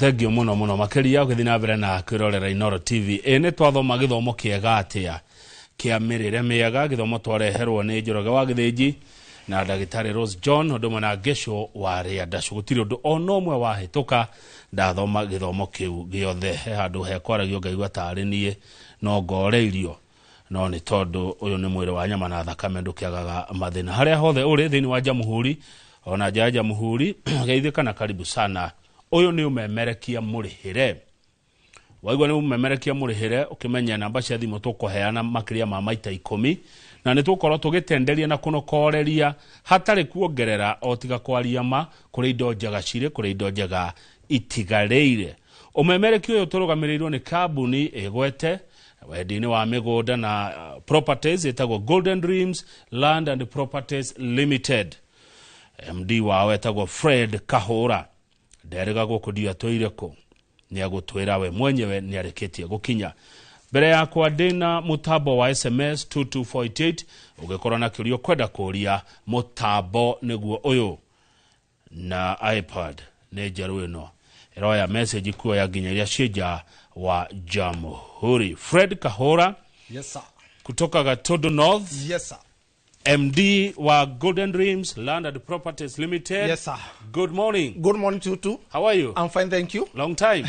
Thengio mũno mũno makĩria ũgĩthiĩ na mbere na kwĩrorera Inooro TV. Ĩ nĩ twathoma gĩthomo kĩega atĩa kĩa mĩrĩre mĩega, gĩthomo twareherwo nĩ Njoroge wa Gĩthĩnji na ndagĩtarĩ Rose John ũndũ ũmwe na Ngĩcũ wa Rĩandacũ. Gũtirĩ ũndũ ona ũmwe wahĩtũka ndathoma gĩthomo kĩu gĩothe. He handũ hekwaragio ngaigua tarĩ niĩ no ngoreirio, no nĩ tondũ ũyũ nĩ mwĩrĩ wa nyama na thakame, ndũkĩagaga mathĩna. Harĩa hothe ũrĩ thĩinĩ wa Jamhuri ona nja ya Jamhuri, geithĩka na karibu sana. Ũyũ nĩ ũmemerekia mũrĩhĩre. Waigua nĩ ũmemerekia mũrĩhĩre, ũkĩmenye namba cia thimũ tũkũheana makĩria ma maita 10, na nĩ tũgũkorwo tũgĩtenderia na kũnokoreria hatarĩ kuongerera o tiga kwaria ma. Kũrĩ indo njega cirĩ, kũrĩ indo njega itigarĩire. Ũmemerekia ũyũ tũrũgamĩrĩirwo nĩ kambuni ĩgwete wendi-inĩ wa mĩgũnda na properties ĩtagwo Golden Dreams Land and Properties Limited. MD wao etagwo Fred Kahũra. Nderĩga gũkũ ndiũ atũire kũ, nĩ agũtwĩra we mwenyewe nĩ arĩkĩtie gũkinya. Mbere yakwa ndĩna mũtambo wa SMS 22488, ũngĩkorwo na kĩũria ũkwenda kũria, mũtambo nĩguo ũyũ. Na iPad nĩ njerũ ĩno ĩroya message kuoya nginya iria ciĩ nja wa Jamhuri. Fred Kahũra. Yes sir. Kutoka Gatundu North. Yes sir. MD wa Golden Dreams Land and Properties Limited. Yes sir. Good morning. Good morning to you too. How are you? I'm fine, thank you. Long time.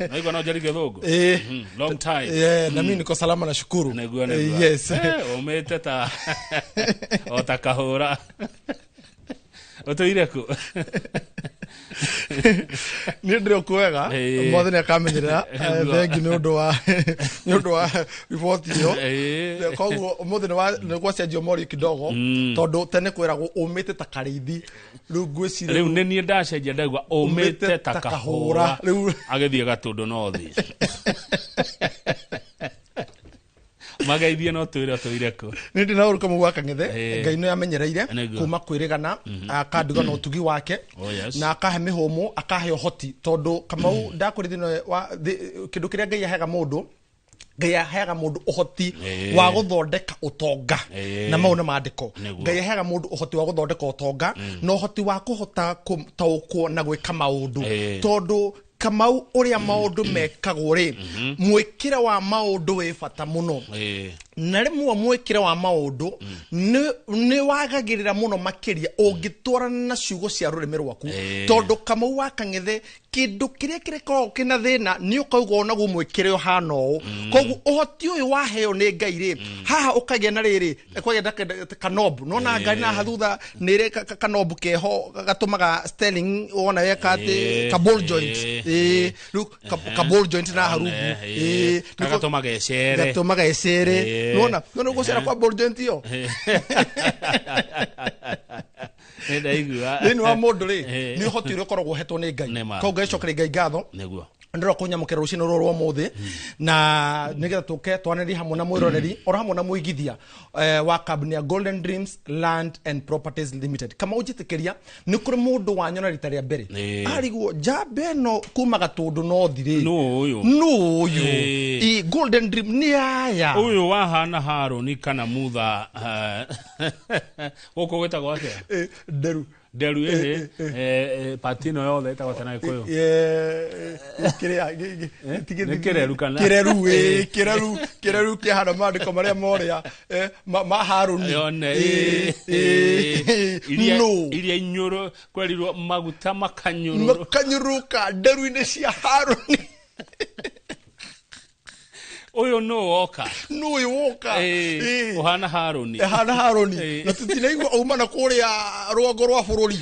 Naigua no njari gĩthũngũ. Long time. Yeah, na mimi niko salama nashukuru. Nĩguo nĩguo. Yes. Umĩte ta o ta Kahũra. Ũtũire kũ? Niĩ ndĩrĩ o kwega. Mwathani akamenyerera. Thengi nĩ ũndũ wa riboti ĩyo. Koguo ũmũthĩ nĩ gwacenjio mori kidogo, tondũ tene kwĩragwo ũmĩte ta karĩithi, rĩu ngwĩciria Rĩu nĩ niĩ ndacenjia, ndaigua ũmĩte ta Kahũra. Rĩu Agĩthiĩ Gatũndũ North. Mageithie no twĩre ũtũire kũ. Nĩ ndĩ na ũru Kamau wa Kang'ethe. Ngai nĩ amenyereire kuma kwĩrĩgana, akanduga na ũtugi wake. Oh, yes. Na akahe mĩhũmũ, akahe ũhoti, tondũ Kamau ndakwĩrĩ thĩinĩ wa kĩndũ kĩrĩa Ngai aheaga mũndũ, Ngai aheaga mũndũ ũhoti wa gũthondeka ũtonga. Na mau nĩ maandĩko. Ngai aheaga mũndũ ũhoti wa gũthondeka ũtonga na ũhoti wa kũhota kũtaũkwo na gwĩka maũndũ. Tondũ Kamau, ũrĩa maũndũ mekagwo rĩ, mwĩkĩre wa maũndũ wĩ bata mũno. Na rĩmwe mwĩkĩre wa maũndũ nĩ wagagĩrĩra mũno makĩria ũngĩtwarana na ciugo cia rũrĩmĩ rwaku. Tondũ Kamau wa Kang'ethe, kĩndũ kĩrĩa kĩrĩkoragwo kĩna thĩna nĩ ũkauga onaguo mwĩkĩre ũhana ũũ. Koguo ũhoti ũyũ waheo nĩ Ngai rĩ, haha ũkagĩa na rĩrĩ kwagĩa na kanobu nona ngari naha thutha nĩ ĩrĩ kanobu keho gatũmaga steering wona weka atĩ ka ball joint. Rĩu ka ball joint naha rungu. Gagatũma gecere. Gatũmaga ĩcere. Nona gũcera kwa ball joint ĩyo. Nĩ ndaigua. Thĩinĩ wa mũndũ rĩ, nĩ ũhoti ũrĩa ũkoragwo ũhetwo nĩ Ngai. Nĩ ma. Koguo ngacokeria Ngai ngatho ndĩrona kũnyamũkĩra rũcinĩ rũrũ rwa ũmũthĩ, na nĩgetha tũke twanĩrie hamwe na mwĩroreri oro hamwe na mũigithia wa kambuni ya Golden Dreams Land and Properties Limited. Kama ũnjĩtĩkĩria, nĩ kũrĩ mũndũ wanyona rita rĩa mbere arigwo njamba ĩno kuma Gatũndũ North rĩ. Nũ ũyũ? Nũ ũyũ? Golden Dream nĩ aya. Ũyũ wahana Harũni kana Mutha, gũkũ gwĩtagwo atĩa? Nderu. Nderu ĩhĩ pati ĩno yothe ĩtagwo atĩa na Gĩkũyũ? Kĩrĩa Nĩ kĩreru kana? Kĩreru, ĩ kĩreru, kĩreru kĩhana maandĩko marĩa morĩa ma Harũni. Yone. Iria No. Iria inyũrũ kwerirwo maguta makanyũrũrũ. Makanyũrũka nderu-inĩ cia Harũni. Ũyũ nũ woka? Nũ ũyũ woka? Ũhana Harũni. Hana Harũni. Na tũtinaigua auma na kũrĩa rũgongo rwa bũrũri.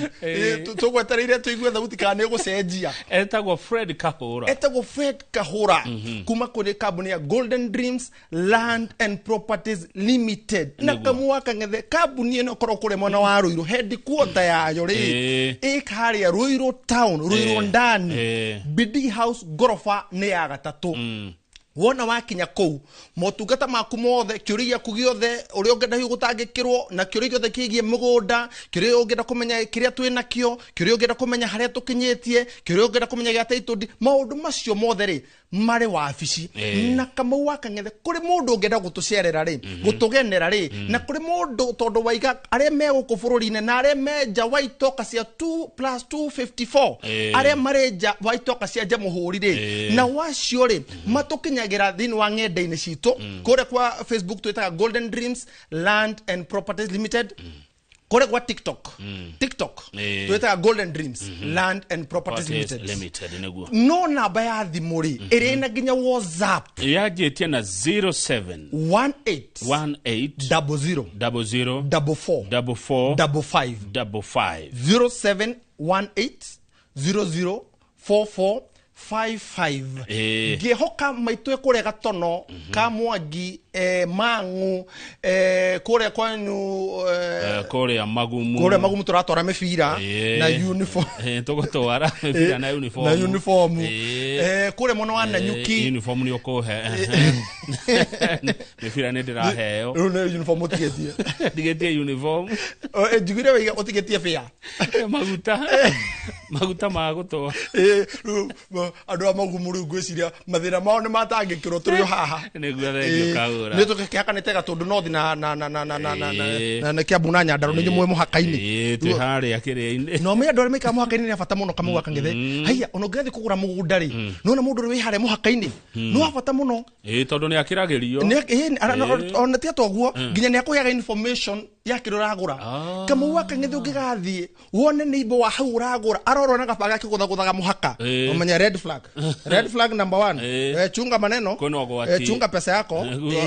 Tũgwetereire tũigue thauti kana nĩ gũcenjia. Etagwo Fred Kahũra. Etagwo Fred Kahũra kuma kũrĩ kambuni ya Golden Dreams Land and Properties Limited. Na Kamau wa Kang'ethe, kambuni ĩno ĩkoragwo kũrĩa mwena wa Ruiru, headquarter yayo rĩ ĩ harĩa Ruiru town, Ruiru ndani, Bidii House, ngoroba nĩ ya gatatũ. Wona wakinya kũu motungata maku mothe, kĩũria gĩaku gĩothe ũrĩa ũngĩenda hihi gũtangĩkĩrwo na kĩũria gĩothe kĩgiĩ mũgũnda, kĩũria ũngĩenda kũmenya kĩrĩa twĩ nakĩo, kĩũria ũngĩenda kũmenya harĩa tũkinyĩtie, kĩũria ũngĩenda kũmenya gĩa title deed, maũndũ macio mothe rĩ marĩ wabici. Na Kamau wa Kang'ethe, kũrĩ mũndũ ũngĩenda gũtũcerera rĩ, gũtũgenera rĩ, na kũrĩ mũndũ tondũ waiga arĩa me gũkũ bũrũri-inĩ na arĩa me nja wa itoka cia 2 plus 254, arĩa marĩ nja wa itoka cia jamũhũri rĩ, na wacio rĩ matũkinyagĩra thĩinĩ wa ng'enda-inĩ citũ. Kũrĩa kwa Facebook twĩtaga Golden Dreams Land and Properties Limited. Kũrĩa kwa TikTok twĩtaga Golden Dreams Land and Properties Properties Limited. Limited nĩguo. No namba ya thimũ rĩ, ĩrĩa ĩna nginya WhatsApp, Yanjĩtie na 07 18 18 00 00 44 44 55 55. 0718 00 44 55. Ngĩhoka maitũ kũrĩa Gatono ka Mwangi, Mang'u, kũrĩa kwanyu, Kũrĩa Magumu. Kũrĩa Magumu tũratwara mĩbira na uniform. Tũgũtwara mĩbira na uniform. Na uniform. Kũrĩa mwena wa Nanyuki. Uniform nĩ ũkũhe, mĩbira nĩ ndĩraheo. Rĩu nĩ uniform ũtigĩtie? Ndigĩtie uniform. Njiguire waiga ũtigĩtie bĩa. Maguta ma gũtwa. Rĩu andũ a Magumu rĩu ngwĩciria mathĩna mao nĩ matangĩkĩrwo tũrĩ o haha. Nĩguo, thengio kahũra. Nĩ tũkĩhakanĩte Gatũndũ North na Kiambu na Nyandarua, nĩ inyuĩ mwĩ mũhaka-inĩ. Twĩ harĩa kĩrĩa-inĩ. No me andũ arĩa maikaraga mũhaka-inĩ nĩ a bata mũno. Kamau wa Kang'ethe, haiya, ona ũngĩgathiĩ kũgũra mũgũnda rĩ, nona mũndũ ũrĩa wĩ harĩa mũhaka-inĩ nĩ wa bata mũno. Tondũ nĩ akĩragĩrio. Ona ti ata ũguo, nginya nĩ akũheaga information ya kĩrĩa ũragũra. Kamau wa Kang'ethe, ũngĩgathiĩ wone neighbor wa hau ũragũra arorwo na gabanga akĩgũthagũthaga mũhaka, ũmenye red flag, red flag number one. Chunga maneno. Kwĩna ũgwati. Chunga pesa yako. Nĩguo.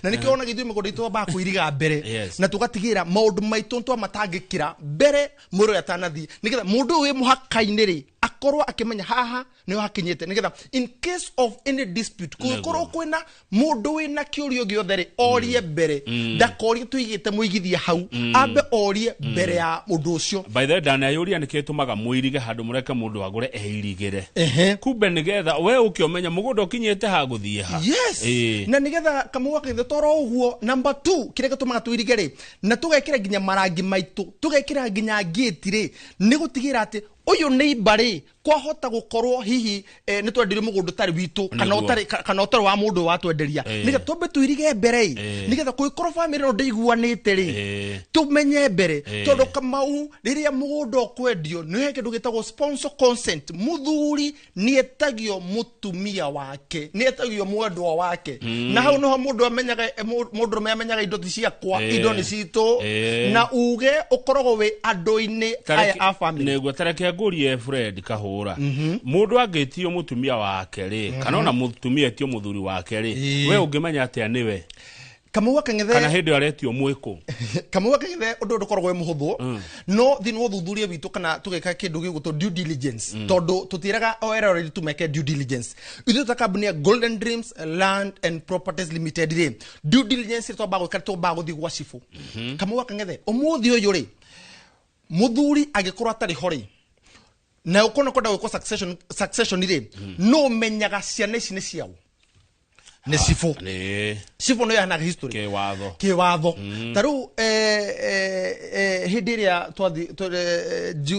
Na nĩkĩo wonaga ithuĩ mĩgũnda itũ twambaga kũiriga mbere na tũgatigĩra maũndũ maitũ twamatangĩkĩra mbere mũndũ ũyũ atanathiĩ, nĩgetha mũndũ ũyũ wĩ mũhaka-inĩ rĩ akorwo akĩmenya haha nĩho hakinyĩte, nĩgetha in case of any dispute, kũngĩkorwo kwĩna mũndũ wĩna kĩũrio gĩothe rĩ, orie mbere, ndakorie tũigĩte mũigithia hau, ambe orie mbere ya ũndũ ũcio. By the way, ndanayũria nĩkĩ tũmaga mũirige handũ mũreke mũndũ agũre eirigĩre. Kumbe nĩgetha we ũkĩomenya mũgũnda ũkinyĩte ha gũthiĩ ha. Yes. Na nigetha Kamau wa Kang'ethe toro ũguo, number 2 kĩrĩa gĩtũmaga tũirige rĩ, na tũgekĩra nginya marangi maitũ, tũgekĩra nginya ngĩti rĩ, nĩ gũtigĩra atĩ ũyũ neighbor rĩ, kwahota gũkorwo hihi nĩ twendirio mũgũnda ũtarĩ witũ kana ũtarĩ kana ũtarĩ wa mũndũ watwenderia, nĩgetha twambe tũirige mbere ĩ, nĩgetha kũngĩkorwo famĩlĩ ĩno ndĩiguanĩte rĩ, tũmenye mbere. Tondũ Kamau, rĩrĩa mũgũnda ũkwendio, nĩ he kĩndũ gĩtagwo sponsor consent. Mũthuri nĩ etagio mũtumia wake, nĩ etagio mwendwa wake, na hau nĩho mũndũ amenyaga, mũndũrũme amenyaga indo ti ciakwa, indo nĩ citũ, na uge ũkoragwo wĩ andũ-inĩ aya a family. Nĩguo, tareke ngũrie Fred Kahũra, mũndũ angĩtio mũtumia wake rĩ, kana ona mũtumia etio mũthuri wake rĩ, we ũngĩmenya atĩa nĩwe? Kamau wa Kang'ethe, Kana hĩndĩ ĩyo aretio mwĩkũ? Kamau wa Kang'ethe, ũndũ ũyũ ndũkoragwo wĩ mũhũthũ, no thĩinĩ wa ũthuthuria witũ kana tũgĩka kĩndũ gĩgũtwo due diligence, tondũ tũtiĩraga o eroreri tumeke due diligence, ithuĩ ta kambuni ya Golden Dreams Land and Properties Limited rĩ, due diligence twambaga gwĩka, twambaga gũthiĩ gwa cibũ. Kamau wa Kang'ethe, ũmũthĩ ũyũ rĩ, mũthuri angĩkorwo atarĩ ho rĩ, na ũkorwo kwenda gwĩkwo succession rĩ, no menyaga ciana ici nĩ ciao nĩ cibũ. Cibũ nĩ yahanaga history. Kĩwatho. Kĩwatho. Ta rĩu hĩndĩ ĩrĩa twathi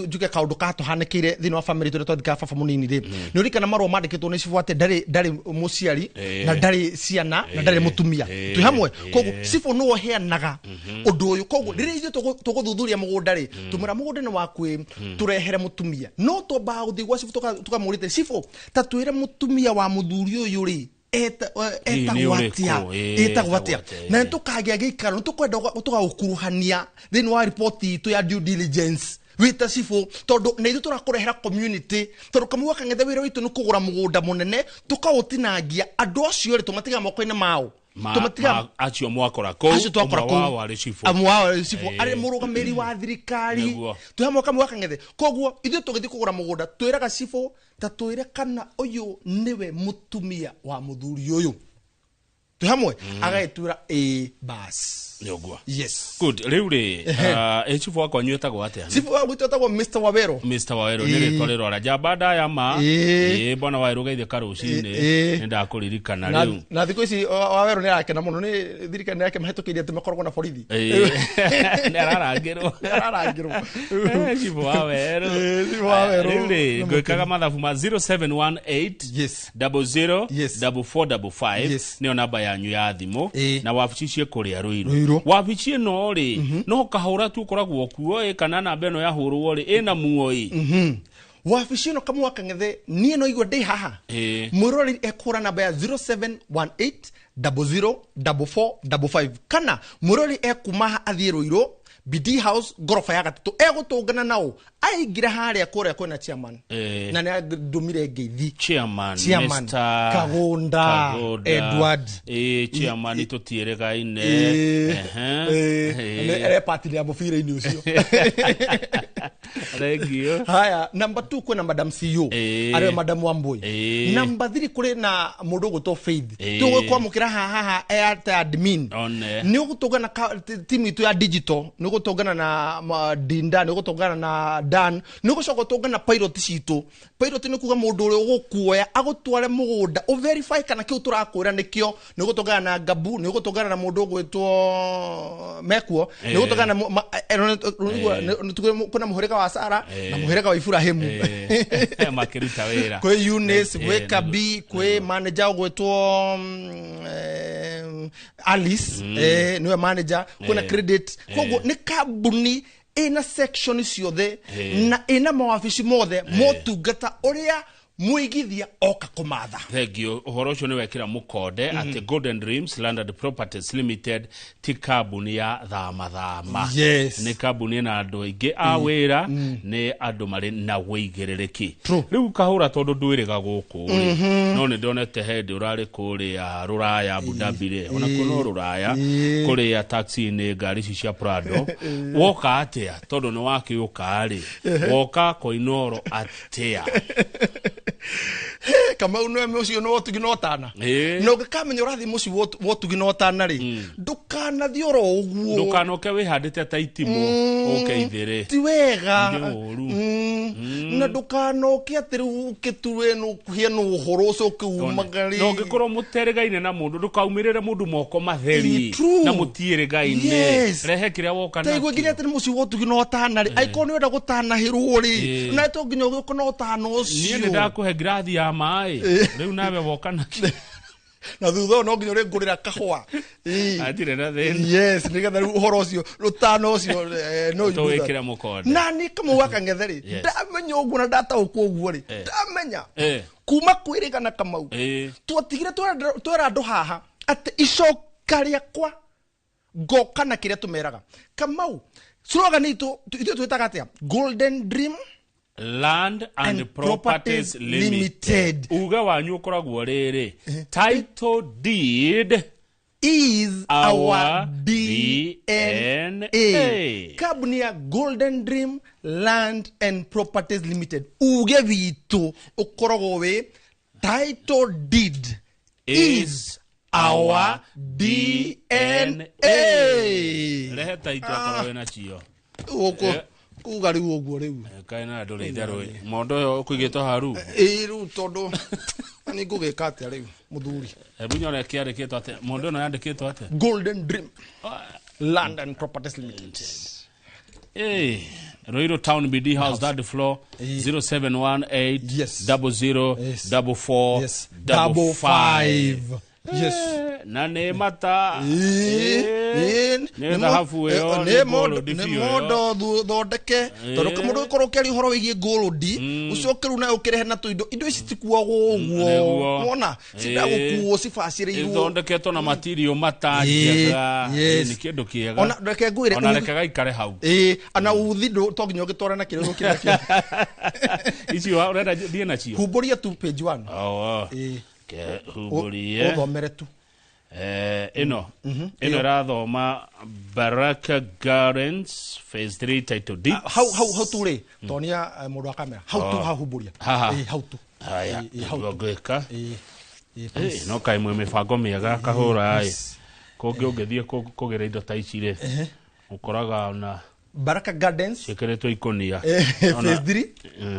njuge kaũndũ katũhanĩkĩire thĩinĩ wa family tũrĩa twathikaga baba mũnini rĩ, nĩ ũrikana marũa mandĩkĩtwo nĩ cibũ atĩ ndarĩ mũciari na ndarĩ ciana na ndarĩ mũtumia. Twĩ hamwe? Koguo cibũ nĩwe ũheanaga ũndũ ũyũ. Koguo rĩrĩa ithuĩ tũgũthuthuria mũgũnda rĩ, tũmwĩra mũgũnda nĩ waku ĩ, tũrehere mũtumia. No twambaga gũthiĩ gwa cibũ tũkamũrĩte cibũ, ta twĩre mũtumia wa mũthuri ũyũ rĩ, Hihi nĩ etagwo ũrĩkũ? atĩa? Etagwo atĩa? Etagwo atĩa, Na nĩtũkagĩa gĩikaro, nĩtũkwenda tũgagũkuruhania thĩinĩ wa riboti itũ ya due diligence wĩta cibũ, tondũ na ithuĩ tũrakũrehera community, tondũ Kamau wa Kang'ethe, wĩra witũ nĩ kũgũra mũgũnda mũnene tũkaũtinangia, andũ acio rĩ tũmatigaga moko-inĩ mao. Tũmatigaga Acio mwakora kũu. Acio twakora ũmwe kũu. wao arĩ cibũ. Amwe wao arĩ cibũ, arĩ mũrũgamĩrĩri wa thirikari. Twĩ hamwe, Kamau wa Kang'ethe? Koguo ithuĩ tũgĩthiĩ kũgũra mũgũnda twĩraga cibũ, ta twĩre kana ũyũ nĩwe mũtumia wa mũthuri ũyũ. Twĩ hamwe? Agagĩtwĩra ĩĩ, bas. Nĩ ũguo. Yes. Good. Rĩu rĩ, ĩ chifu wakwa nyuĩtagwo atĩa? Chifu wa gwitũ etagwo Mr Wawero. Mr Waweru nĩ rĩtwa rĩrwara njamba ndaya ma. Ĩĩ. Ĩĩ, bwana Waweru geithĩka rũcinĩ. Ĩĩ. Nĩ ndakũririkana Na, rĩu. na thikũ ici Wawero nĩ arakena mũno nĩ thirikari nĩ yake mahĩtũkĩire atĩ makoragwo na borithi. Ĩĩ. Nĩ ararangĩrwo. Nĩ ararangĩrwo. Chifu Waweru. Ĩĩ, Chifu Waweru. Rĩu rĩ, Nĩ ngwĩkaga mathabu ma 0718 Yes. 00 Yes. 4455 Yes. nĩyo namba yanyu ya thimũ. Ĩĩ. Na wabici ciĩ kũrĩa Ruiru. Ruiru. Wabici ĩno rĩ, no kahũra tu ũkoragwo kuo ĩ, kana namba ĩno yahũrwo rĩ, ĩna muoĩ. Wabici ĩno Kamau Kang'ethe, niĩ no igua ndĩ haha. Ĩĩ. Mwĩroreri ekũhũra namba ya 0718 00 4455, kana mwĩroreri ekuma haha athiĩ Ruiru BD House ngoroba ya gatatũ, egũtũngana nao aingĩra harĩa kũrĩa kwĩna chairman. Ĩĩ. Na nĩ andũmire ngeithi. Chairman, Chairman, Mr. Kagunda Edward. Ĩĩ, chairman tũtiĩrĩgaine. Ĩĩ. Ehe. Ĩĩ. Ĩĩ. Nĩ arepatiria ya mũbira-inĩ ũcio. Thank you. Haya, number 2 kwĩna Madam CEO, Ĩĩ. arĩwe Madam Wambui. Ĩĩ. Number 3 kũrĩ na mũndũ ũgwĩtwo Faith. Ĩĩ. Tũgũkwamũkĩra haha haha ata admin. One. Nĩ ũgũtũngana timu itũ ya digital, nĩ ũgũtũngana na Dinda, nĩ ũgũtũngana na Dan, nĩ ũgũcoka ũtũngana na pilot citũ. Pilot nĩ kuga mũndũ ũrĩa ũgũkuoya agũtware mũgũnda, ũ verify kana kĩu tũrakwĩra nĩkĩo. Nĩ ũgũtũngana na Gabu, nĩ ũgũtũngana na mũndũ ũgwĩtwo Mekuo, nĩ ũgũtũngana na kwĩna mũhĩrĩga wa Sara na mũhĩrĩga wa Ibrahimu. Ĩĩ. Makĩruta wĩra. Kwĩ Eunice, Ĩĩ, gwĩ nĩguo. Kabi, kwĩ manager ũgwĩtwo Alice, nĩwe manager, kwĩna credit. Koguo nĩ kambuni ĩna section ciothe na ĩna mawabici mothe motungata ũrĩa mũigithia oka kũmatha. Thank you. Ũhoro ũcio nĩ wekĩra mũkonde atĩ Golden Dreams Landed Properties Limited ti kambuni ya thama thama. Yes. Nĩ kambuni ĩna andũ aingĩ a wĩra, nĩ andũ marĩ na wĩigĩrĩrĩki. True. Rĩu kahũra, tondũ ndwĩrĩga gũkũ rĩ, no nĩ ndonete hĩndĩ ũrarĩ kũrĩa rũraya, Abu Dhabi rĩ, ona kuo no rũraya, kũrĩa taxi-inĩ, ngari ici cia Prado. Woka atĩa? Tondũ nĩ wakĩũka rĩ, woka koinoro atĩa? Kamau, nĩ ũcio nĩ wotugi na ũtana. Ĩĩ. Na ũngĩkamenya ũrathiĩ mũciĩ wa ũtugi na ũtana rĩ, ndũkanathiĩ oro ũguo. Ndũkanoke wĩhandĩte ta itimũ ũke ithĩrĩ. Ti wega. Nĩ ũru. Na ndũkanoke atĩ rĩu ũkĩtue nũkũhĩa nĩ ũhoro ũcio ũkĩumagari. Na ũngĩkorwo mũterĩgaine na mũndũ, ndũkaumĩrĩre mũndũ moko matheri. True. Na mũtiĩrĩgaine. Yes. Rehe kĩrĩa woka Ta igua nginya nakĩo. atĩ nĩ mũciĩ wa ũtugi na ũtana rĩ, angĩkorwo nĩ ũrenda gũtanahĩrwo rĩ, Ĩĩ. na to nginya ũgĩũka na ũtana Niĩ nĩ ũcio. ndakũhe ngirathi ya maĩ, rĩu nawe woka nakĩo. Na thutha ũyũ no nginya ũrĩngũrĩra kahũa. Ĩĩ. Hatirĩ na thĩna. Yes, nĩgetha rĩu ũhoro ũcio, ũtana ũcio, no you do that. Tũwĩkĩre mũkonde. Na nĩ Kamau wa Kang'ethe rĩ, Yes. ndamenya ũguo na ndataũkwo ũguo rĩ, ndamenya kuma kwĩrĩgana Kamau, twatigire twera andũ haha atĩ icoka rĩakwa ngoka na kĩrĩa tũmeraga. Kamau, slogan itũ ithuĩ twĩtaga atĩa? Golden Dream Land and, and Properties Properties Limited. Limited. Uge wanyu ũkoragwo rĩrĩ, title deed is our our DNA. DNA. Kambuni ya Golden Dream Land and Properties Limited, uge witũ ũkoragwo wĩ title deed is our DNA. Rehe title akorwo wĩ nacio. Gũkũ kuga rĩu ũguo rĩu. Kaĩ na ndũrĩ itherũ mondo ĩyo ũkũigĩtwo haru. Ĩĩ, rĩu tondũ nĩ ngũgĩka atĩa rĩu, mũthuri? Hebu nyone kĩandĩkĩtwo atĩa, mondo ĩno yandĩkĩtwo atĩa? Golden Dream Land and Properties Limited. Eh, Ruiru Town, BD House, third floor, 0718 00 44 Double 55. five. Yes. Na nĩ mata. Ĩĩ, Ĩĩ, nĩ thahabu ĩyo, nĩ nĩ mondo gold nĩ biũ ĩyo. mondo thondeke, tondũ mũndũ ũkorwo ũkĩaria ũhoro wĩgiĩ gold, ũcoke rĩu nawe ũkĩrehe na tũindo, indo ici citikuagwo ũguo. Nĩguo. Wona cinda gũkuo cibacĩrĩirwo. Ithondeketwo na material mata Ĩĩ, njega. yes. Nĩ kĩndũ kĩega. Ona reke ngwĩre, Ona reke gaikare hau. Ĩĩ, ana uthi ndũ to nginya ũgĩtwara na kĩrĩa ũgũkĩra nakĩo. Icio ũrenda thiĩ nacio. Humbũria tu page 1. Oh, Ĩĩ. ke humbũrie. Ũthomere tu. Ĩno ĩrathoma Baraka Gardens Phase 3 title deed. Hau hau hau tu rĩ, tonia mũndũ wa kamera hau tu, hau humbũria. Haha. Ĩĩ, hau tu. Haya. Ĩĩ, hau nĩguo tu. ngwĩka. Ĩĩ. Ĩĩ, Eh, no kaĩ mwĩ mĩbango mĩega kahũra ĩ. Please. Kũngĩ ũngĩthiĩ kũgĩra indo ta ici rĩ, ũkoraga ona Baraka Gardens ciĩkĩrĩtwo ikũnia. Phase 3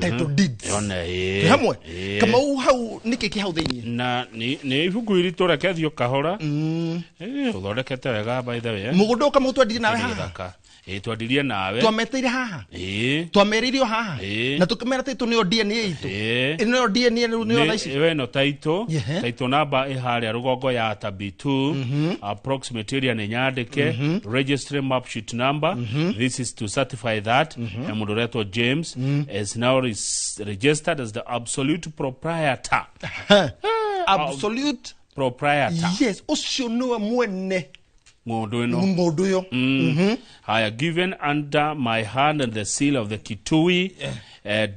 title deeds. Yone, Twĩ hamwe. Kamau, hau nĩkĩ kĩ hau thĩinĩ? Na nĩ ibuku iritũ, reke thiĩ kahora. Ũthondekete wega, by the way. Mũgũnda ũyũ, Kamau, twendirie nawe Nĩ haha. gĩthaka. Twendirie nawe. Twameteire haha. Twamerĩirio haha. Na tũkĩmera title nĩyo DNA itũ. Ĩno nĩyo DNA rĩu, nĩyo thaa ici. Nĩ ĩno title. Title number ĩ harĩa rũgongo ya tabi 2, approximate area nĩ nyandĩke, registry map sheet number. This is to certify that mũndũ ũretwo James is now registered as the absolute proprietor. Absolute proprietor. Yes, ũcio nĩwe mwene ng'ũndũ ĩno. Mũndũ ũyũ. Haya, given under my hand and the seal of the Kitui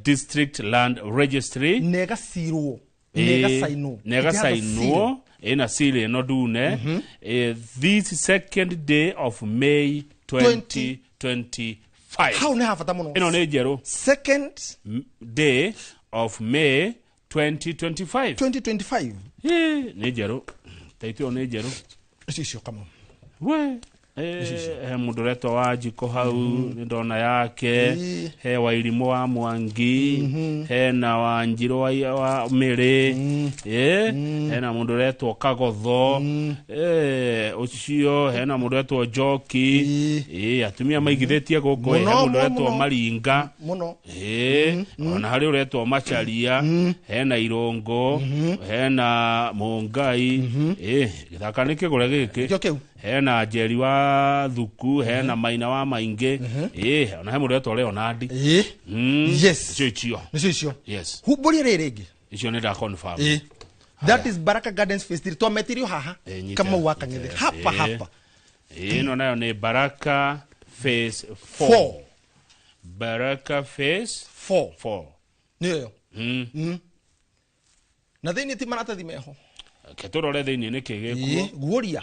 District Land Registry. Na ĩgacirwo, na ĩgacainwo. Na ĩgacainwo, ĩna seal ĩno ndune. This second day of May 2025. Hau nĩ habata mũno. Ĩno nĩ njerũ. Second Day of May 2025. 2025. Nĩ njerũ, taitũ ĩyo nĩ njerũ. Icio Kamau. We, he mũndũ ũretwo wa njiko hau, nĩ ndona yake. He Wairimũ wa Mwangi, hena Wanjirũ wa Mĩrĩ, hena mũndũ ũretwo Kagotho, ũcio, hena mũndũ ũretwo Njoki. Atumia maigithĩtie gũkũ. He Mũno, mũndũ mũno, ũretwo mũno. Maringa. Mũno. Ona harĩ ũretwo Macharia, hena Irũngũ, hena Mũngai. Gĩthaka nĩ kĩgũre gĩkĩ. Kĩo kĩu. Hena Njeri wa Thuku, hena Maina wa Maingĩ, ona he mũndũ ũretwo Leonard. Yes. Icio icio. Nĩcio icio. Yes. Humbũria rĩrĩ rĩngĩ. Icio nĩ nda confirm. That is Baraka Gardens phase 3, twametirio haha. Nyite, Kamau wa Kang'ethe, nyite. hapa hapa. Ĩno nayo nĩ Baraka phase 4. 4. Baraka phase 4. 4. Nĩyo ĩyo. Na thĩinĩ ti maratathi meho. Reke tũrore thĩinĩ nĩkĩ gĩkuo. Guoria.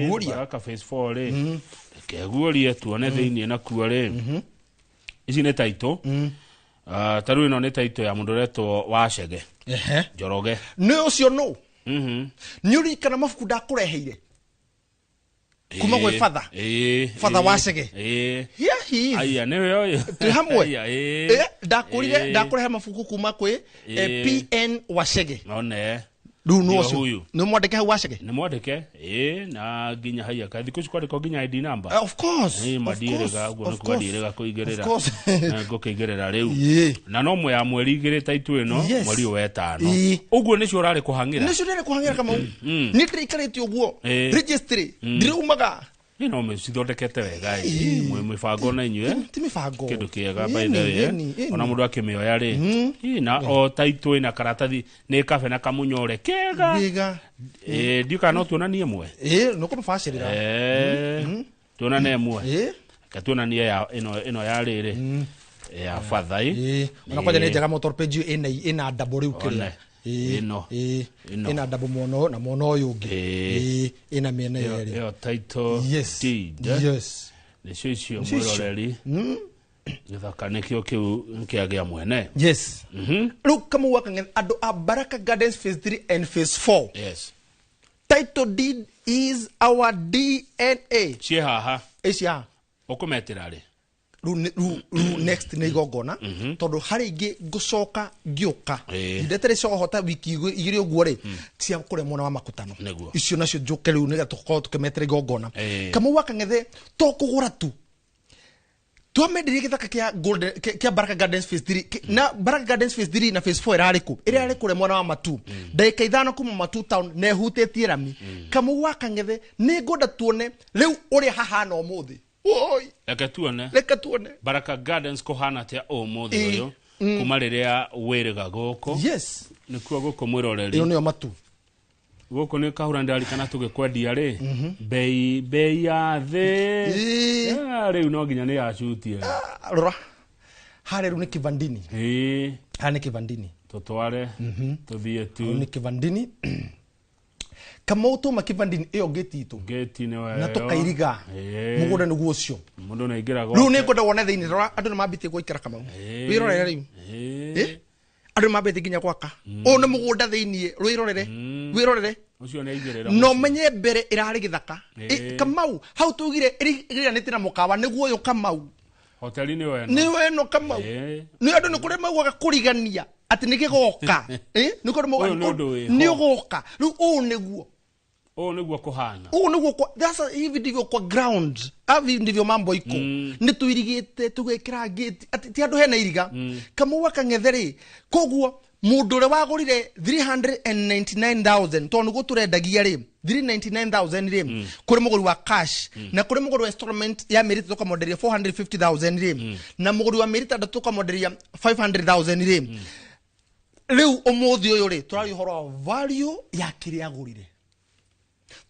Guoria. Baraka phase 4 rĩ, reke guorie tuone thĩinĩ nakuo rĩ. Ici nĩ title. Ah, ta rĩu ĩno nĩ title ya mũndũ ũretwo Wacege Njoroge. Nĩ ũcio nũ nĩ ũririkana mabuku ndakũreheire kuma gwĩ father? Father Wacege. Here he is. Aya, nĩwe ũyũ. Twĩ hamwe. Aya, ĩĩ. Ndakũrire ndakũrehe mabuku kuma kwĩ PN Wacege. One. Rĩu nĩ Nĩwe ũcio. huyu. Nĩ mwandĩke hau Wacege. Nĩ mwandĩke, ĩĩ, na nginya haiya ka thikũ ici kwandĩkwo nginya ID number. Of course. Ĩĩ, Of mandiĩrĩga course, ũguo of nĩkuga course. ndiĩrĩga kũigĩrĩra. Of course. Ngũkĩigĩrĩra rĩu. Na no mwe ya mweri 2 taitũ ĩno, mweri ũyũ wetano. Ũguo nĩcio ũrarĩ kũhang'ĩra. Nĩcio ndĩrĩ kũhang'ĩra, Kamau, niĩ ndĩraikarĩte ũguo registry ndĩraumaga. Ĩ, no mĩcithondekete wega ĩ. Mwĩ mĩbango na inyuĩ. Ti mĩbango. Kĩndũ kĩega, by the way. Ona mũndũ akĩmĩoya rĩ, na o taitũ ĩna karatathi nĩ kabe na kamunyore kega. Wega. Ndiũ kana no tuonanie ĩmwe. Ĩĩ, nĩ ũkũmĩbacĩrĩra. Tuonane ĩmwe. Reke tuonanie ya ĩno ya rĩrĩ ya bathai. Ona kwanja nĩ njega motor page ĩna double rĩu kĩrĩa. One. Ĩno. Ĩno. Ĩna double mwena ũyũ na mwena ũyũ ũngĩ. Ĩna mĩena yerĩ. Ĩyo title deed. Nĩcio icio. Nĩcio icio. Mwĩroreri, gĩthaka nĩkĩo kĩu kĩagĩa mwene. Yes, rĩu Kamau wa Kang'ethe, andũ a Baraka Gardens phase 3 and phase 4, title deed is our DNA. Ciĩ haha. Ici haha. Ũkũmetĩra rĩ? Rĩu next nĩ igongona, tondũ harĩ ingĩ ngũcoka ngĩũka ndete cohota wiki 2 ũguo rĩ, cia kũrĩa mwena wa makutano. Icio nacio njũke rĩu nĩgetha tũkorwo tũkĩmetera igongona. Kamau wa Kang'ethe, to kũgũra tu twamendirie gĩthaka kĩa Golden, kĩa Baraka Gardens phase 3, na Baraka Gardens phase 3 na phase 4 ĩrarĩ kũ? Ĩrarĩ kũrĩa mwena wa Matu, ndagĩka 5 kuma Matu town, na ĩhutĩtie rami. Kamau wa Kang'ethe, nĩ ngwenda tuone rĩu ũrĩa hahana ũmũthĩ. Oi. Reke tuone. Reke tuone. Baraka Gardens kũhana atĩa ũmũthĩ ũyũ kuma rĩrĩa wĩrĩga gũkũ? Nĩkuo gũkũ, mwĩroreri. Ĩyo nĩyo Matu. Gũkũ nĩ kahũra ndirarikana tũgĩkwendia rĩ, bei ya thĩ. Ah, rĩu no nginya nĩ yacutie. Ah, rora harĩa rĩu nĩ Kivandini. Harĩa nĩ Kivandini. Tũtware tũthiĩ tu. Hau nĩ Kivandini, Kamau, tuma Kivandini ĩyo ngĩti itũ. Ngĩti nĩ Na tũkairiga mũgũnda nĩguo ũcio. Mũndũ nĩ aingĩra. Rĩu nĩ ngwenda wone thĩinĩ. Rora, andũ nĩ mambĩtie gũikara, Kamau. Wĩrorere rĩu. Andũ nĩ mambĩtie nginya gwaka. Ũyũ nĩ mũgũnda thĩinĩ, wĩrorere, wĩrorere. Ũcio nĩ aigĩrĩra no mũciĩ. Menye mbere ĩrarĩ gĩthaka. Kamau hau tugire ĩriganĩte na mũkawa nĩguo ũyũ Kamau. Hoteli nĩyo ĩno. Nĩyo ĩno Kamau. Nĩ andũ nĩ kũrĩ maugaga kũrigania atĩ nĩ gĩgoka. Nĩ kũrĩ maugaga Ũyũ nĩ ũndũ wĩho. nĩ ũgoka. Rĩu ũũ nĩguo. Ũũ nĩguo kũhana. Ũũ nĩguo sasa hivi ndivyo kwa ground. Hivi ndivyo mambo iko. Nĩ tũirigĩte tũgekĩra gate atĩ ti andũ hena iriga. Kamau akang'ethe rĩ. Koguo mũndũ ũrĩa wagũrire 399,000 tondũ nĩguo tũrendagia rĩ 399,000 rĩ kũrĩ mũgũri wa cash na kũrĩ mũgũri wa installment ya mĩeri ĩtatũ ũkamwenderia 450,000 rĩ na mũgũri wa mĩeri ĩtandatũ ũkamwenderia 500,000 rĩ. Rĩu ũmũthĩ ũyũ rĩ tũraria ũhoro wa value ya kĩrĩa agũrire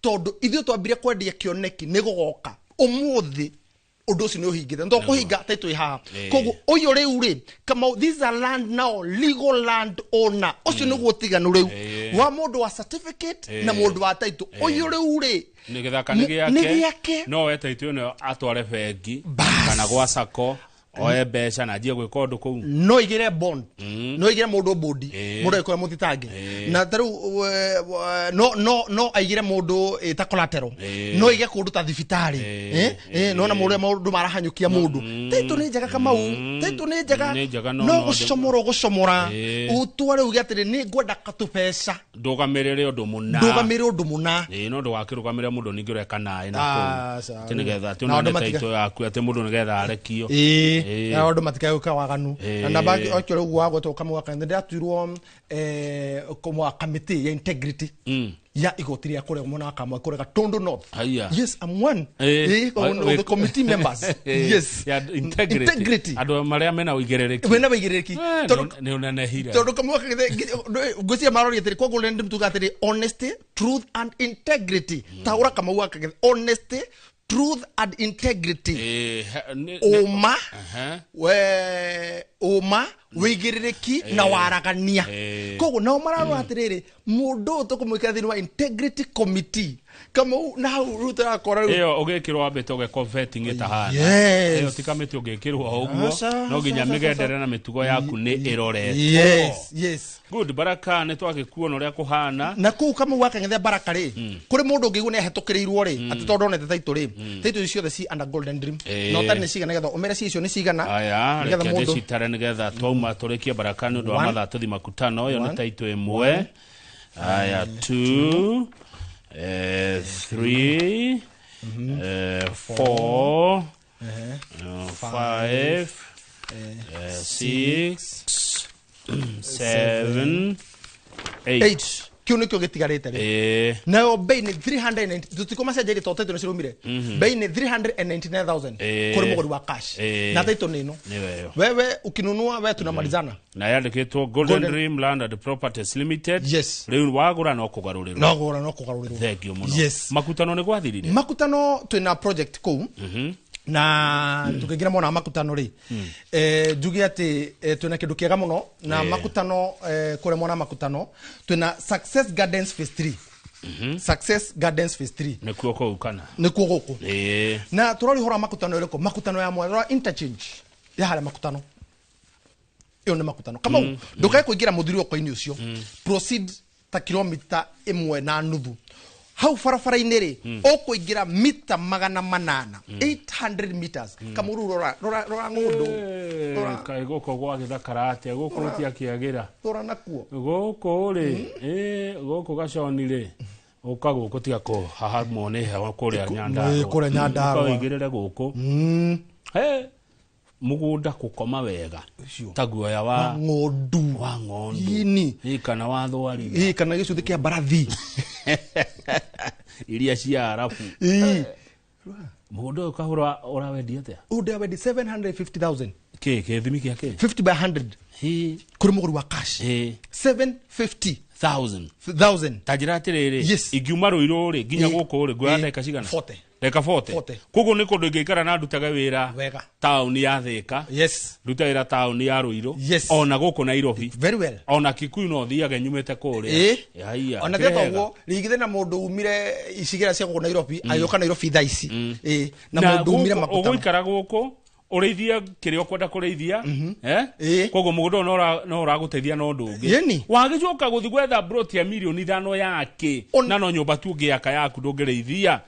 tondũ ithuĩ twambire kwendia kĩoneki nĩ gũgoka ũmũthĩ ũndũ ũcio nĩ ũhingĩte nĩ tũkũhinga ta twĩ haha. Koguo ũyũ rĩu rĩ Kamau, this is a land now, legal land owner ũcio nĩguo ũtiganu rĩu wa mũndũ wa certificate na mũndũ wa title. Ũyũ rĩu rĩ Nĩ gĩthaka nĩ nĩ gĩake. Gĩake. No we title ĩno atware bengi Bas. kana gwa sacco oe mbeca na anjie gwĩka ũndũ kũu. No igire bond, no igire mũndũ bondi, mũndũ agĩkorwo mũthitange na ta rĩu no aigire mũndũ ta collateral, no aige kũndũ ta thibitarĩ. Nona mũndũ maũndũ marahanyũkia mũndũ. Title nĩ njega Kamau, title nĩ njega. Nĩ njega, no no gũcomora ũgũcomora ũtware uge atĩrĩ nĩ ngwenda katũbeca Ndũgamĩrĩre ũndũ mũna. Ndũgamĩrĩre ũndũ mũna. Ĩĩ no ndũgakĩrũgamĩrĩre mũndũ ningĩ ũreka naĩ na Ah, kũu sawa. atĩ nĩgetha atĩ Na andũ ũnene title yaku atĩ mũndũ nĩgetha arekio. Na andũ matikae gwĩka waganu. Na namba okĩora ũguo wagwetwo Kamau akang'ethe ndĩratuirwo wa kamĩtĩ ya integrity ya igoti rĩa kũrĩa mwena wa Kamau kũrĩa Gatundu North. Haiya. Yes, I'm one of the committee members. Yes. Ya integrity. Integrity. Andũ marĩa mena ũigĩrĩrĩki. Wĩna wĩigĩrĩrĩki. Nĩ ũnenehire. Tondũ Kamau akang'ethe ngwĩciria maroria atĩrĩ koguo nĩ ndĩmtuga atĩrĩ honesty, truth and integrity. Taũra Kamau akang'ethe honesty, truth and integrity. Ũma we ũma wĩigĩrĩrĩki na waragania. Koguo nao mararora atĩrĩrĩ mũndũ ũyũ tũkũmwĩkĩra thĩinĩ wa integrity committee Kamau na hau rĩu tũrakora rĩu Ĩyo ũgĩkĩrwo wambĩte ũgekwo vetting ĩtahana. Yes. Ĩyo ti kamĩtĩ ũngĩkĩrwo o ũguo. Aca, No nginya aca, aca, mĩgendere na mĩtugo yaku nĩ ĩroretwo. Yes, yes. Good. Baraka nĩ twagĩkuona ũrĩa kũhana. Na kũu Kamau akang'ethea Baraka rĩ kũrĩ mũndũ ũngĩigua nĩ ahĩtũkĩrĩirwo rĩ atĩ tondũ onete title rĩ title icio ciothe ci under Golden Dream na ũtari nĩ cigana nĩgetha ũmere ci icio nĩ cigana Aya, nĩgetha reke mũndũ ndĩcitare nĩgetha twauma tũrĩkie Baraka nĩ ũndũ wa One. mathaa tũthi makutano. Ĩyo nĩ One. title ĩmwe. Aya, 2, 3, 4, 5, 6, 7, 8. 8 kĩu nĩkĩo gĩtigarĩte rĩ. Nayo bei nĩ 390 tũtikũmacenjeria tondũ title nĩ cirumire. Bei nĩ 399,000 kũrĩ mũgũri wa cash. Na title nĩ ĩno. Nĩyo ĩyo. Wewe ukinunua we tunamalizana. Na yandĩkĩtwo Golden Golden- Dream Land and Properties Limited. Yes. Rĩu wagũra no kũgarũrĩrwo. No gũra no kũgarũrĩrwo. Thank you mũno. Yes. Makutano nĩ gwathirire. Makutano twĩna project kũu na tukĩingĩra mwena wa makutano rĩ njuge atĩ twĩna kĩndũ kĩega mũno na makutano kũrĩa mwena wa makutano twĩna Success Gardens phase 3, Success Gardens phase 3. Nĩkuo kũu kana? Nĩkuo gũkũ. Na tũroria ũhoro wa makutano ĩrĩkũ? Makutano ya mwena interchange ya harĩa makutano ĩyo nĩ makutano Kamau ndũkae kũingĩra mũthiũrũrũko-inĩ ũcio, proceed ta kilomita 1.5 hau barabara-inĩ rĩ ũkũingĩra mita 800, 800 meters. Kamau rĩu rora rora rora ng'ũndũ. Rora. Kaĩ gũkũ gwagĩthakara atĩa gũkũ gũtiakĩagĩra. Rora nakuo. Gũkũ rĩ gũkũ gaconi rĩ ũka gũkũ tiga kũhahamwo nĩ heho kũrĩa Nyandarũa. Kũrĩa Nyandarũa. Ũka ũingĩrĩre gũkũ. Mũgũnda kũkoma wega Ũcio. ta guoya wa ng'ondu. Wa ng'ondu. Ini. Ĩ, kana wa thwariga. Ĩ, kana gĩcuthĩ kĩa mbarathi. Iria cia arabu. Ĩ. Mũgũnda ũyũ kahũra ũrawendia atĩa? Ũyũ ndĩrawendi 750,000. Kĩ gĩthimi gĩa kĩ? 50 by 100 kũrĩ mũgũri wa cash. 750 thousand. Thousand. Ta njĩra atĩrĩrĩ, Yes. ingiuma rũirũ rĩ nginya gũkũ rĩ nguoya Ĩ. ndagĩka cigana? 40. Ndagĩka 40. 40. Koguo nĩ kũndũ ingĩikara na ndutage wĩra Wega. taũni ya Thĩka, Yes. ndute wĩra taũni ya Rũirũ, Yes. ona gũkũ Nairobi, Very well. ona Kikuyu no thiage nyumĩte kũrĩa. Haiya, Ona kĩrĩ tiga hega. toguo ringithe na mũndũ umire icigĩra cia gũkũ Nairobi agĩũka Nairobi thaa ici. Ĩ, na mũndũ umire gũkũ- makutano. Ũgũikara gũkũ Ũrĩithie kĩrĩa ũkwenda kũrĩithia, eh? Koguo mũgũnda ũyũ no ũragũteithia na ũndũ ũngĩ. Yeni. Wagĩcoka gũthiĩ gwetha plot ya 5 mirioni yake, na no nyũmba tu ũngĩaka yaku, ndũngĩrĩithia.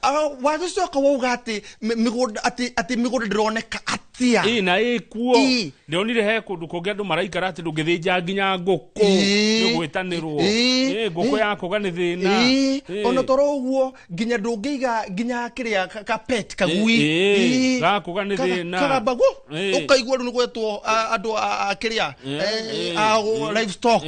Wagĩcoka wauga atĩ mĩgũnda, atĩ mĩgũnda ndĩroneka atĩa. Ĩ na ĩkuo. Ndĩronire he kũndũ kũngĩ andũ maraikara atĩ ndũngĩthĩnja nginya ngũkũ, nĩ gwĩtanĩrwo. Ĩ, ngũkũ yakũga nĩ thĩna. Ona toro ũguo nginya ndũngĩiga nginya kĩrĩa ka pet kagui. Gakũga nĩ thĩna. Kagamba guo ũkaigua rĩu nĩ gwetwo andũ a kĩrĩa a livestock.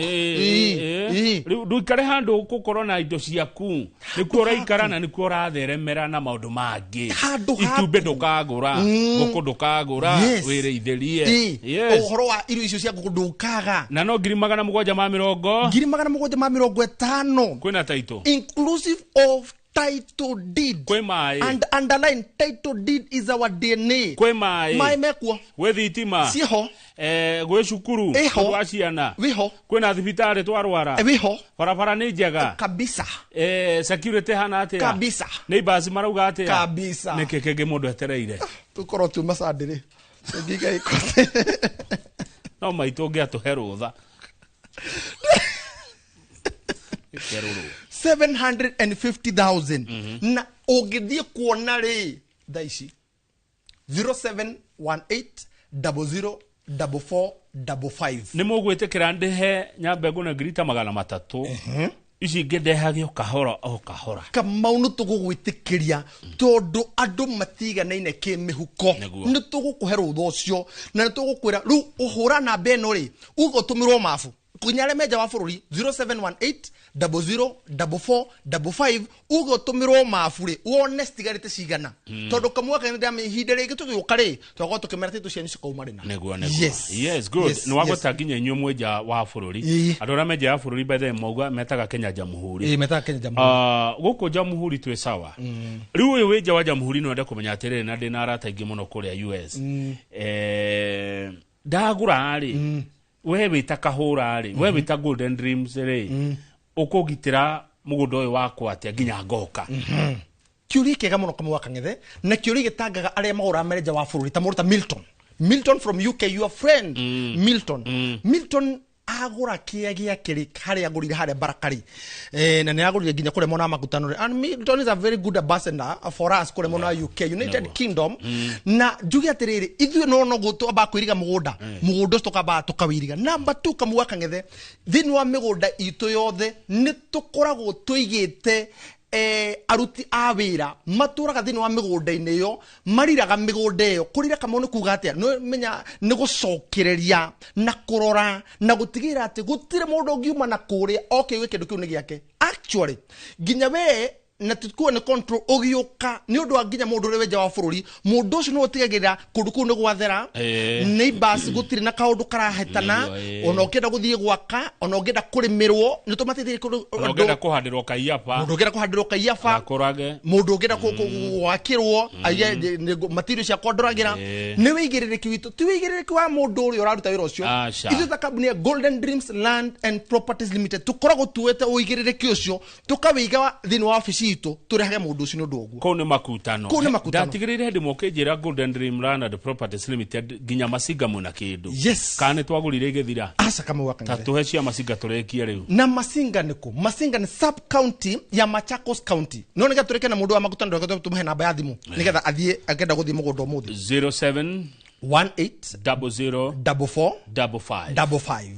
Rĩu ndũikare handũ gũkorwo na indo ciaku, nĩkuo ũraikara na nĩkuo ũratheremera na maũndũ mangĩ. Handũ itumbĩ ndũkagũra, ngũkũ ndũkagũra, wĩrĩithĩrie. Ũhoro wa irio icio cia ngũkũ ndũkaga. Na no 750,000. 750,000. Kwĩna title. Inclusive of title deed. Kwĩ maĩ. And underline, title deed is our DNA. Kwĩ maĩ. Maĩ mekuo. Gwĩ thitima. Ciĩho. Gwĩ cukuru. Ĩho. Ũndũ wa ciana. Wĩho. Kwĩna thibitarĩ twarwara. Wĩho. Barabara nĩ njega. Kabisa. Security hana atĩa? Kabisa. Neighbors marauga atĩa? Kabisa. Nĩkĩ kĩngĩ mũndũ etereire? Tũkorwo tuma sandĩrĩ tũngĩiga ikote. No maitũ ũngĩatũhe rũtha. Ĩkerũrwo. 750,000 na ũngĩthiĩ kuona rĩ thaa ici 0718 00 44 55. Nĩ mũgwĩtĩkĩra ndĩhe nyambe ngũne ngiri ta 300, ici ingĩ ndehage o kahora o kahora? Kamau, nĩ tũgũgwĩtĩkĩria tondũ andũ matiganaine kĩmĩhuko. Nĩguo. Nĩ tũgũkũhe rũtha ũcio na nĩ tũgũkwĩra rĩu ũhũra namba ĩno rĩ, uga ũtũmĩrwo mabu nginya arĩa menja wa bũrũri, 0718 00 44 55, uga ũtũmĩrwo mabu rĩ, wone citigarĩte cigana, tondũ kamwe gaka ihinda rĩngĩ tũgĩũka rĩ, twakorwo tũkĩmera titũ cianyu cikauma rĩna. Nĩguo. Yes. Yes, good. Nĩ wagweta nginya inyuĩ mwenja wa bũrũri. Andũ arĩa menja wa bũrũri, by the way, mauga metaga Kenya Jamhuri. Ĩĩ, metaga Kenya Jamhuri. Gũkũ Jamhuri twĩ sawa. Rĩu ũyũ wĩ nja wa Jamhuri no ende kũmenya atĩrĩrĩ, na ndĩna arata aingĩ mũno kũrĩa US, ndagũra rĩ, we wĩta kahũra rĩ, we wĩta Golden Dreams rĩ, ũkũgitĩra mũgũnda ũyũ wakwa atĩa nginya ngoka? Kĩũria kĩega mũno, kamwe wa kang'ethe, na kĩũria gĩtangaga arĩa magũraga merenja wa bũrũri ta mũndũ ta Milton, Milton from UK, your friend Milton. Milton agũra kĩa gĩake rĩ, harĩa agũrire harĩa Baraka rĩ, na nĩ agũrire nginya kũrĩa mwena wa Makutano rĩ, and Milton is a very good ambassador for us kũrĩa mwena wa UK, United Kingdom. Na njuge atĩrĩrĩ, ithuĩ no twambaga kwĩriga mũgũnda, mũgũnda ũcio tũkambaga tũkawĩiriga. Number two, kamwe wa kang'ethe, thĩinĩ wa mĩgũnda itũ yothe nĩ tũkoragwo tũigĩte aruti a wĩra matũraga thĩinĩ wa mĩgũnda-inĩ ĩyo, mariraga mĩgũnda ĩyo. Kũrira, kamau, nĩ kuga atĩa? Nĩ menya nĩ gũcokereria na kũrora na gũtigĩrĩra atĩ gũtirĩ mũndũ ũngiuma na kũrĩa oke igue kĩndũ kĩu nĩ gĩake. Actually, nginya we na tikuo nĩ control ũgĩũka nĩ ũndũ wa nginya mũndũ ũrĩa wenja wa bũrũri, mũndũ ũcio nĩwe ũtigagĩrĩra kũndũ kũu nĩ gwathera, neighbors gũtirĩ na kaũndũ karahetana. Ona ũngĩenda gũthiĩ gwaka, ona ũngĩenda kũrĩmĩrwo, nĩ tũmateithĩrĩrie kũndũ. Ona ũngĩenda kũhandĩrwo kaiyaba. Mũndũ ũngĩenda kũhandĩrwo kaiyaba. Gakũrage. Mũndũ ũngĩenda gwakĩrwo aige material ciakwa ndoragĩra. Nĩ wĩigĩrĩrĩki witũ, ti wĩigĩrĩrĩki wa mũndũ ũrĩa ũraruta wĩra ũcio. Aca. Ithuĩ ta kambuni ya Golden Dreams Land and Properties Limited tũkoragwo tuoete ũigĩrĩrĩki ũcio tũkawĩiga thĩinĩ wa obici itũ, tũrehage mũndũ ũcio nĩ ũndũ ũguo. Kũu nĩ makutano. Kũu nĩ makutano. Ndatigĩrĩire hĩndĩ ĩmwe ũkĩnjĩra Golden Dream Land and Properties Limited nginya Masinga mwĩna kĩndũ. Yes. Kana nĩ twagũrire igĩthira? Aca, kamau wa ta kang'ethe. Tũhe cia Masinga tũrĩkie rĩu. Na Masinga nĩkũ? Masinga nĩ sub county ya Machakos County. No nĩgetha tũrĩke na mũndũ wa makutano, ndũreke tũmũhe namba ya thimũ nĩgetha athiĩ akĩenda gũthiĩ mũgũnda ũmũthĩ. 07 18 00 44 55. 55.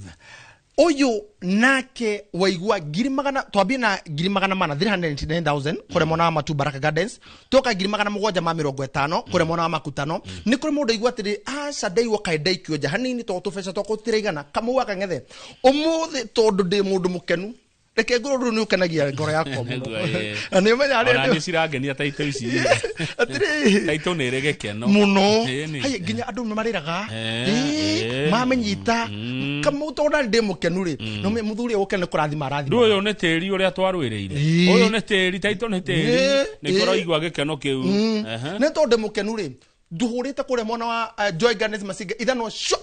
Ũyũ nake waigua ngiri magana, twambie na 400,000, 399,000, kũrĩa mwena wa Matu Baraka Gardens. Twoka 750,000 kũrĩa mwena wa Makutano. Nĩ kũrĩ mũndũ aigua atĩrĩ, aca, ndaigua kaĩ ndaikio nja hanini tondũ tũbeca twakwa tũtiraigana. Kamau wa kang'ethe, ũmũthĩ tondũ ndĩ mũndũ mũkenu, reke ngũrũ rũu nĩ ũkenagia ngoro yakwa mũno. Nĩguo, ĩĩ. Na nĩ ũmenya Ona arĩa niĩ cirangenia taitũ ici. Atĩrĩ, Taitũ nĩ ĩrĩ gĩkeno. Mũno. Ĩni. Haya, nginya andũ nĩ marĩraga. Ĩĩ. Mamenyita kamau tondũ ndĩ mũkenu rĩ, no mũthuri ũyũ ũkene kũrathima arathima. Rĩu ũyũ nĩ tĩri ũrĩa twarũĩrĩire. Ũyũ nĩ tĩri, taitũ nĩ tĩri. Nĩkĩo ũraigua gĩkeno kĩu. Nĩ tondũ ndĩ mũkenu rĩ, nduhũrĩte kũrĩa mwena wa Joy Gardens Masinga ithanwa sho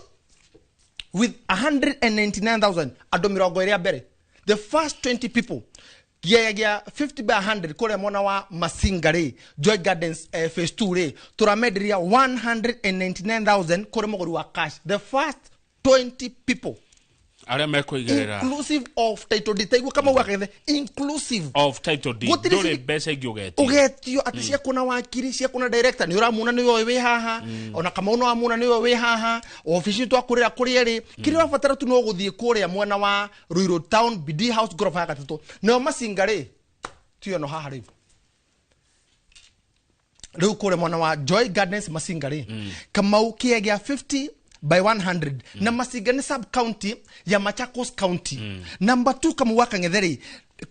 with 199,000, andũ 20 a mbere, the first 20 people. Kĩea gĩa 50 by 100 kũrĩa mwena wa Masinga rĩ, Joy Gardens phase 2 rĩ, tũramenderia 199,000 kũrĩ mũgũri wa cash, the first 20 people arĩa mekũigĩrĩra. Inclusive of title deed. Taigua kama wakethe, inclusive of title deed. Gũtirĩ ndũrĩ mbeca ingĩ ũgetio. Ũgetio atĩ ciakuna wakiri, ciakuna director nĩ ũramuona nĩwe wĩ haha, ona Kamau no wamuona nĩwe wĩ haha obici twakũrĩra kũrĩa rĩ. Kĩrĩa ũrabatara tu no gũthiĩ kũrĩa mwena wa Ruiru Town, BD House, ngoroba ya gatatũ. Nayo Masinga rĩ, tuyo no haha rĩu rĩu kũrĩa mwena wa Joy Gardens Masinga rĩ, Kamau, kĩea gĩa 50 by 100 na Masinga nĩ sub county ya Machakos County. Number 2, Kamau wa Kang'ethe rĩ,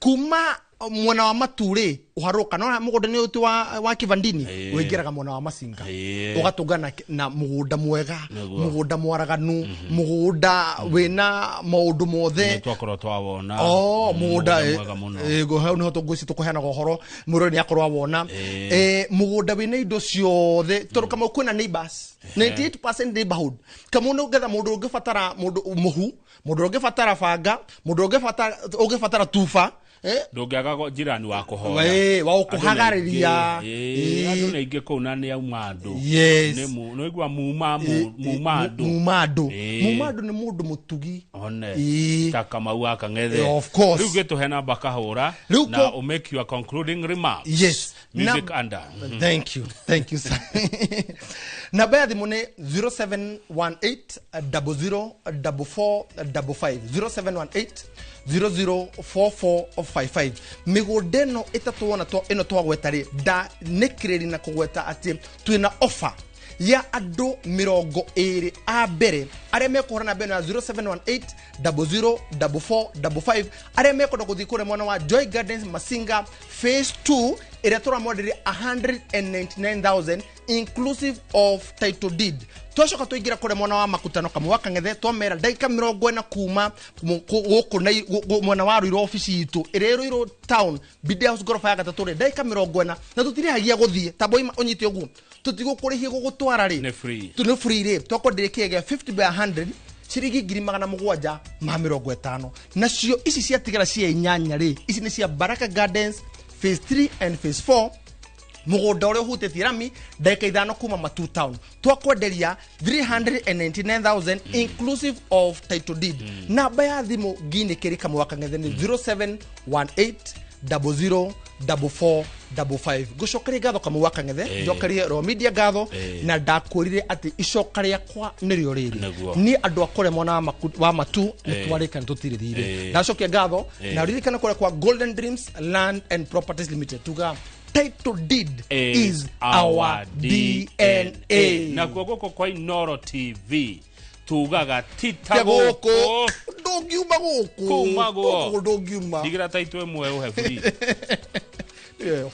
kuma mwena wa Matu rĩ, ũharũka no mũgũnda nĩ ũti wa Kivandini, wĩingĩraga mwena wa Masinga, ũgatũngana na mũgũnda mwega, mũgũnda mwaraganu, mũgũnda wĩna maũndũ mothe. Nĩ twakorwo twawona. Oh, mũgũnda mwega mũno. Hau niho tũngwĩci tũkũheanaga ũhoro, mũrori nĩ akorwo awona. Mũgũnda wĩna indo ciothe, tondũ Kamau kwĩna neighbors, 98% neighborhood. Kamau nĩ ũgetha mũndũ ũngĩbatara, mũndũ mũhu, mũndũ ũngĩbatara banga, mũndũ ũngĩbatara tuba, ndũngĩaga jirani wa kũhoya. Wa gũkũhagarĩria. Andũ nĩ aingĩ kũu na nĩ auma andũ. Yes. Nĩ nĩigua muma muma andũ. Muma andũ. Muma andũ nĩ mũndũ mũtugi. One. Ĩĩ. Ta Kamau wa Kang'ethe. Of course. Rĩu gĩtũhe namba kahũra Rĩu na ũmake your concluding remarks. Yes. Music under. Thank you, thank you, sir. Namba ya thimũ nĩ 0718 00 44 55, 0718 004455. Mĩgũnda ĩno ĩtatũ wona ĩno twagweta rĩ, nda nĩkĩrĩri na kũgweta atĩ twĩna offer ya andũ 20 a mbere arĩa mekũhũra namba ĩno ya 0718 00 44 55, arĩa mekwenda gũthiĩ kũrĩa mwena wa Joy Gardens Masinga phase 2, ĩrĩa tũramwenderia 199,000 inclusive of title deed. Twacoka twaingĩra kũrĩa mwena wa Makutano, Kamau wa Kang'ethe, twamera ndagĩka 40 kuma gũkũ mwena wa Ruiru, obici itũ ĩrĩa ĩ Ruiru Town, BD House, ngoroba ya gatatũ rĩ, ndagĩka 40, na tũtirĩhagia gũthiĩ tamba ũnyite ũguo, tũtigũkũrĩhia gũgũtwara rĩ. Nĩ free. Tu nĩ free rĩ. Twakwenderia kĩgĩa gĩa 50 by 100 ciringi 750,000. Nacio ici ciatigara cia inyanya rĩ, ici nĩ cia Baraka Gardens phase 3 and phase 4, mũgũnda ũrĩa ũhutĩtie rami, ndagĩka 5 kuma Matu Town, twakwenderia 399,000 inclusive of title deed. Namba ya thimũ nginĩkĩrĩ, Kamau wa Kang'ethe, nĩ 0718 00 44 55. Ngũcokerie ngatho, Kamau wa Kang'ethe, njokerie Royal Media ngatho, na ndakwĩrire atĩ icoka rĩakwa nĩrĩo rĩrĩ. Niĩ andũ a kũrĩa mwena wa Matu nĩ twarĩka nĩ tũtirĩ thirĩ. Ndacokia ngatho na ririkana kũrĩa kwa Golden Dreams Land and Properties Limited tuga title deed is our DNA. Nakuo gũkũ kwa Inoro TV tugaga tita Tia gũkũ. Gũkũ ndũngiuma gũkũ. Kuma guo. Gũkũ ndũngiuma. Ndigĩra taitũ ĩmwe ũhe free. Ĩyo.